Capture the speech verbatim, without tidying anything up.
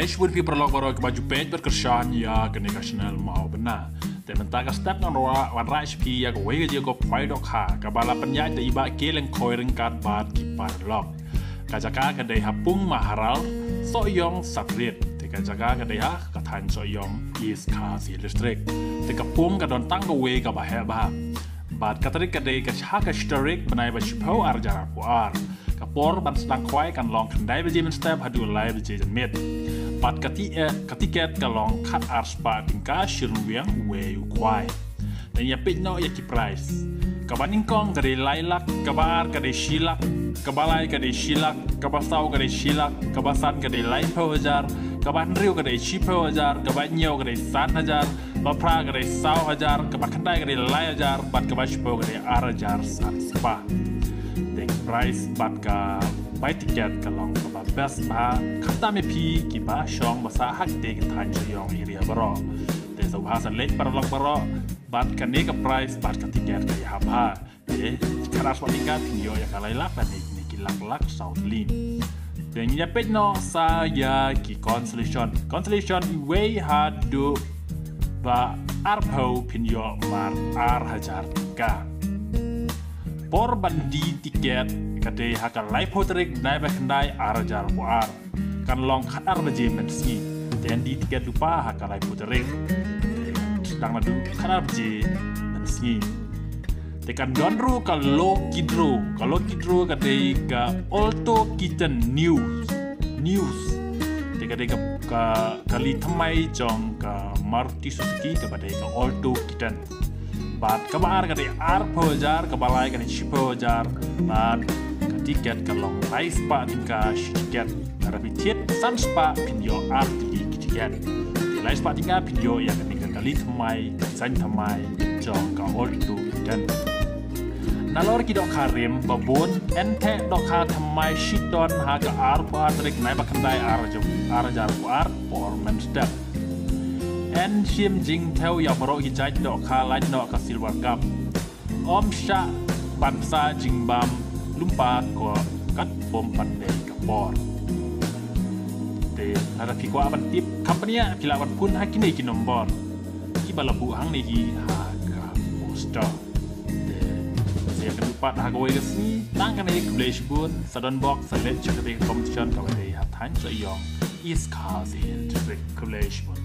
Khublei shibun phi paralok baroh kiba ju peit bad kyrshan ïa kane ka channel Mawbynna. Te mynta ka step ngan wanrah sha phi ïa kawei ka jingïakop khwai dohkha kaba la pynïaid da i Bah K. Lyngkhoi ryngkat bad ki paralok. Ka jaka ka dei ha Pung Maharal, Sohiong Sub-Rit. Te ka jaka ka dei ha ka thaiñ Sohiong, East Khasi Hills District. Te ka pung ka don tang kawei kaba heh bha. Bad ka tarik ka dei ka ha ka shi tarik bnai ba shiphew, ar hajar arphew ar. Ka por ban sdang khwai kan long khyndai baje mynstep haduh lai baje janmiet. Bad ka ti eh, ka tiket ka long khat ar spah tyngka shi ryngwiang uwei u khwai. Te ngin ïa peit noh ïa ki prize. Kaba nyngkong ka dei lai lak, kaba ar ka dei shi lak, kaba lai ka dei shi lak, kaba saw ka dei shi lak, kaba san ka dei laiphew hajar, kaba hynriew ka dei shiphew hajar, kaba hynñiew ka dei san hajar, ba phra ka dei saw hajar, kaba khyndai ka dei lai hajar, bad kaba shiphew ka dei ar hajar san spah. Te prize bad ka bai tiket ka long kaba best bha, khamtam ïa phi kiba shong ba sah ha kite ki thaiñ Sohiong area baroh. Te sngewbha sa leit paralok baroh, bad kane ka prize bad ka tiket ka ïahap bha. Te khat ar spah tyngka phin ïoh ïa ka lai lak lane kine ki lak lak saw tylli. Te ngin ïa peit noh sa ïa ki consolation. Consolation iwei haduh ba arphew phin ïoh mar ar hajar tyngka. Por ban die tiket ka dei ha ka laiphew tarik bnai ba khyndai ar hajar arphew ar. Kan long khat ar baje mynsngi. Te yn die tiket lypa ha ka laiphew tarik. Te kan sdang naduh khat ar baje mynsngi. Te kan don ruh ka lucky draw. Ka lucky draw ka dei ka Alto K ten Neo. Neo. Te ka dei ka, ka kali thymmai jong ka Maruti Suzuki kaba dei ka Alto K ten. Bad kaba ar ka dei arphew hajar, kaba lai ka dei shiphew hajar, bad ka tiket ka long lai spah tyngka shi tiket. Lada phi thied san spah phin ïoh ar tylli ki tiket. Te lai spah tyngka phin ïoh ïa kane ka kali thymmai, ka design thymmai jong ka Alto K ten. Nalor ki dohkha rim ba bun, yn theh dohkha thymmai shitom ha ka arphew ar tarik bnai ba khyndai ar hajar arphew ar por mynstep. Yn shim jingthew ïa baroh ki jait dohkha, lait noh ka silver cup. Ym shah ban sa jingbam lypa ko kat bym pat dei ka por. Te lada phi kwah ban tip company, phi lah ban phone ha kine ki nombor kiba la buh hangne hi ha ka poster. Te sa ïakynduh pat ha kawei ka sngi. Tang kane, khublei shibun. Sa don bok, sa leit sha kane ka competition kaba dei ha thaiñ Sohiong, East Khasi Hills District. Khublei shibun.